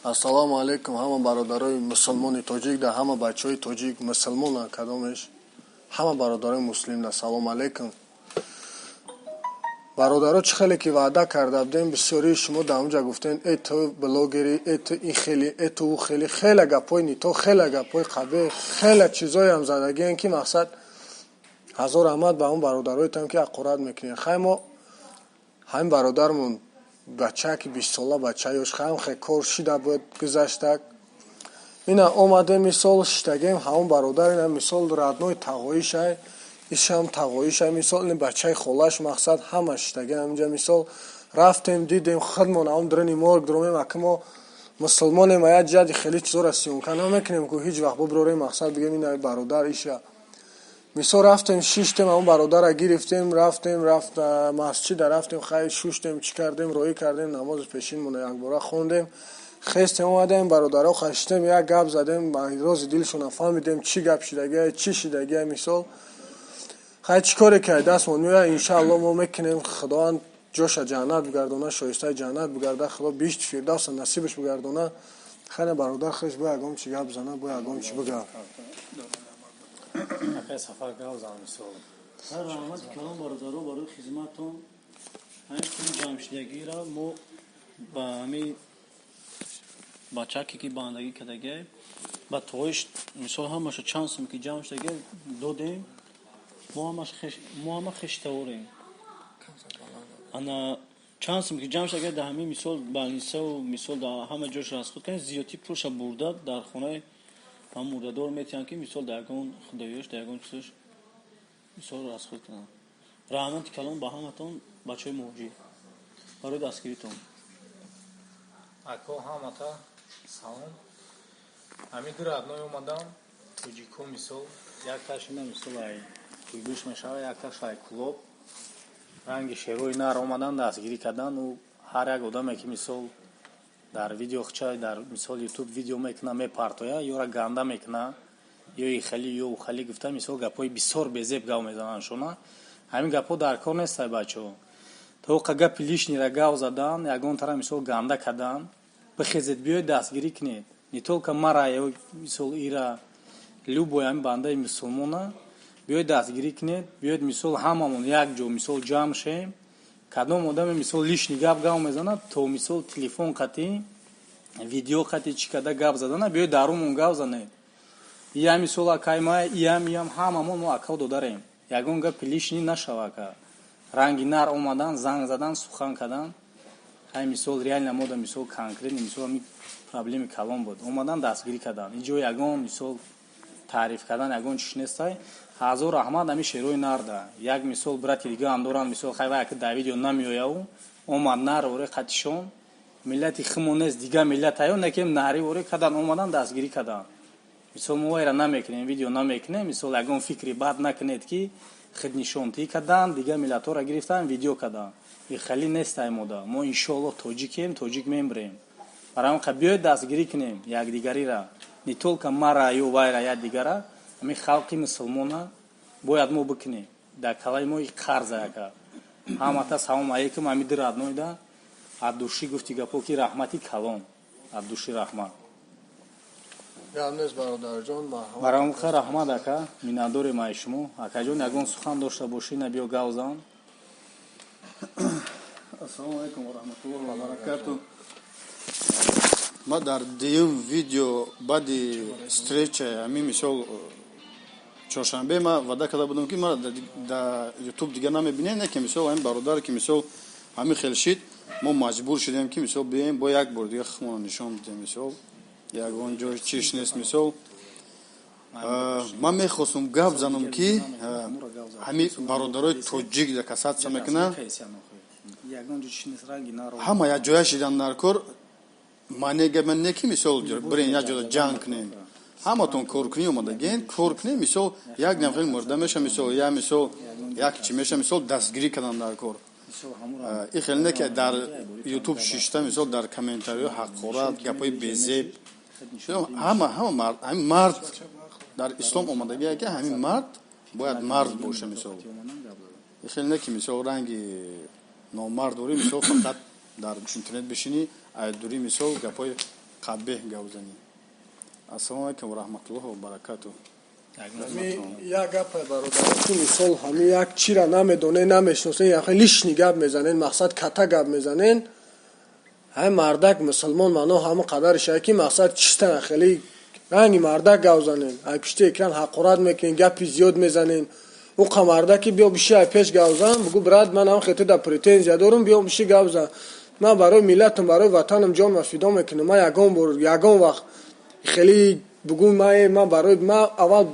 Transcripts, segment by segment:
Ассалому алайкум ҳама бародарои мусулмони тоҷик да, ҳама бачаҳои тоҷик мусулмона, кадомеш, ҳама бародарои муслим да салом алайкум. Бародаро, чӣ хеле ки ваъда карда будем, бисёрии шумо дар онҷа гуфтен: «Э, ту блогерӣ, э, ту ин хели, э, ту ӯ хели». Хеле гапҳои нито, хеле гапҳои қабеҳ, хеле чизоеам задагиен, ки мақсад, ҳазор раҳмат ба он бародароетон, ки ҳақорат мекунед. Хай, мо ҳамин бародармон, бача ки 20-сола бача ёш, хаям хе кор шида буд, гузаштак. Ина омадем, мисол, шиштагем ҳамон бародар, ина, мисол, родной тағоишай, ишам тағоишай, мисол, ин бачаи холаш, мақсад, ҳама шиштагем ҳаминҷа. Мисол, рафтем, дидем худмон, ҳамон дурини морг дуромем. Ака, мо мусулмонем, а як ҷиҳати хеле чизоро съёмка намекунем, ку ҳеҷ вақт буброрем, мақсад, бигем: «Ина бародар иша». Мисол, рафтем, шиштем, ҳамон бародарра гирифтем, рафтем, рафт масҷида, рафтем, хай, шуштем, чӣ кардем, роҳӣ кардем, намози пешинмона якбора хондем, хестем, омадем, бародаро хаштем, як гап задем, рози дилшона фаҳмидем, чӣ гап шидагия, чӣ шидагия. Мисол, хай, чӣ коре ки дастмон меояд, иншаалло, мо мекунем. Худованд ҷоша ҷаннат бигардона, шоистаи ҷаннат бигарда, Худо биҳишти фирдавса насибаш бигардона. Хайне, бародар хеш бо ягон чӣ гап зана, бо ягон чӣ бига. Акай Сафар, гап зан, мисол. Раҳмати калон, бародаро, барои хизматтон. Ҳамин пули ҷамъшудагиро мо ба ҳамин бачаке, ки бандагӣ кардагиай, ба тоиш, мисол, ҳамаша чанд сум ки ҷамъ шудагиай, додем. Мо ҳама хештаворем. Ана чанд сум ки ҷамъ шудагиай, дар ҳамин, мисол, больницаву, мисол, дар ҳама ҷош расход кардем. Зиёдтӣ пулша бурда, дар хонаи ҳам мурдадор метиҳанд, ки, мисол, дар ягон худоёш, дар ягон чизош, мисол, расход кунанд. Раҳмати калон ба ҳаматон, бачаҳои муҳоҷир, барои дастгиритон. Ако, ҳамата салом. Ҳамин ду родной омадам, тоҷико, мисол, якташ ина, мисол, ай Куйбуш мешава, якташ ай Кулоб. Ранги шерои нар омадан, дастгирӣ кардан. Ӯ ҳар як одаме, ки, мисол, дар видео хча, дар, мисол, Ютуб видео мекуна, мепартоя, ёра ганда мекуна, ё и хали, ё хали гуфта, мисол, гапҳои бисёр безеб гав мезананд шона. Ҳамин гапҳо дар кор нестай, бачаҳо. То оқа гапи лишнира гав задан, ягон тара, мисол, ганда кардан, бихезед, биёед, дастгирӣ кунед. Не только мара, ё, мисол, ира, любой ҳамин бандаи мусулмона биёед, дастгирӣ кунед. Биёед, мисол, ҳамамон як ҷо, мисол, ҷамъ шем. Кадом одаме, мисол, лишний гап гав мезанад, то, мисол, телефон қатӣ, видео қатӣ, чӣ када гап задана, биёед, дарумон гап занед. Иям, мисол, акай ма, иям, иям, ҳамамон мо акав додарем. Ягон гапи лишний нашава, ака. Ранги нар омадан, занг задан, сухан кардан. Хай, мисол, реально мода, мисол, конкретно, мисол, ҳами проблеми калон буд, омадан, дастгирӣ кардан. Иҷо ягон, мисол, таъриф кардан, ягон чиш нестай. Ҳазор раҳмат ҳами шерои нарда. Як, мисол, брати дига ҳам доранд, мисол, хай, вай ака дар видео намеояв, омад нар оре қатишон. Миллати химон нест, дига миллат аю некем, нари оре кадан, омадан, дастгирӣ кардан. Мисол, мо вайра намекунем, видео намекунем. Мисол, ягон фикри бад накунед, ки худнишонтӣ кардан, дига миллатҳоро гирифтан, видео кардан. И хали нестай мода. Мо, иншоалло, тоҷикем, тоҷик мембирем. Барои ҳамин биёед, дастгирӣ кунем якдигарира, не только мара ё вайра, якдигара. Ҳамин халқи мусулмона бояд мо бикунем, дар калаи мо и қарза. Яка, ҳамата салом алейкум. Ҳами ду роднойда от души гуфти гапо, ки раҳмати калон, от души раҳмат. Гап нест, бародарҷон, марҳамат. Барои ха, раҳмат, ака, миннатдорем ай шумо. Акаҷон, ягон сухан дошта бошӣ, на, биё, гав зан. Ассалому алайкум ва раҳматуллоҳи ва баракату. Ма дар дуюм видео баъди встреча, ҳамин, мисол, чоршанбе, ма ваъда карда будам, ки мара дар Ютуб дигар намебинед. Не ки, мисол, ҳамин бародар, ки, мисол, ҳамин хел шид, мо маҷбур шудем, ки, мисол, биёем, бо як бор дига худмонро нишон бидем. Мисол, ягон ҷой чиш нест. Мисол, ман мехостум гап занам, ки ҳамин бародарои тоҷик да касаться мекунанд, ҳама як ҷоя шидан дар кор. Маъне гап не ки, мисол, бирен, як ҷода ҷанг кунем. Ҳаматон коркунӣ омадагин, кор кунем. Мисол, як дам хеле мурда меша, мисол, я, мисол, як чӣ меша, мисол, дастгирӣ кардан дар кор. И хеле не ки дар Ютуб шишта, мисол, дар комментариҳо ҳақорат, гапҳои безеб. Ҳама ҳамин мард дар ислом омадагия, ки ҳамин мард бояд мард боша. Мисол, и хеле не ки, мисол, ранги номард дорӣ, мисол, фақат дар интернет бишинӣ, айдурӣ, мисол, гапҳои Қабеҳ гап занӣ. Ассалому алайкум ва раҳматуллоҳи ва баракатуҳ. Як гапе, бародар, ки мисол ҳами як чира намедонен, намешиносен, як лишний гап мезанен, мақсад ката гап мезанен. Ҳай, мардак мусулмон мано ҳама қадарша ки мақсад чиста хеле ранги мардак гап занен. Ай пишти экран ҳақорат мекунен, гапи зиёд мезанен. Уқа мардаки биё биши, ай пеш гап зан, бугу: «Брат, ман ҳам хете да претензия дорум, биё биши, гап зан». Ман барои миллатам, барои ватанам ҷонма фидо мекунам. Ман ягон бор, ягон вақт хеле бугу ман барои ман аввал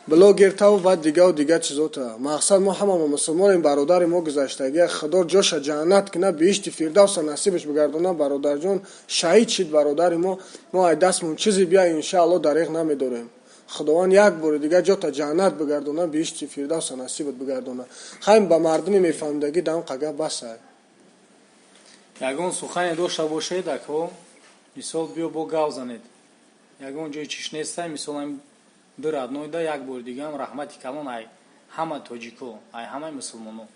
блогертаву баъд дигаву дигар чизота. Мақсад, мо ҳамамо мусулмонем. Бародари мо гузаштагия, Худо ҷоша ҷаннат кина, биҳишти фирдавса насибаш бигардона. Бародарҷон шаҳид шид бародари мо. Мо ай дастмон чизе бия, иншаалло, дареғ намедорем. Худованд як бори дигар ҷота ҷаннат бигардона, биҳишти фирдавса насибат бигардона. Хайм, ба мардуми мефаҳмидагӣ дам қага басай. Ягон сухане дошта бошед, ако, мисол, биё бо гав занед. Ягон ҷои чиш нестай. Мисол, ду родной да як бори дигаам раҳмати калон ай ҳама тоҷико, ай ҳамаи мусулмоно.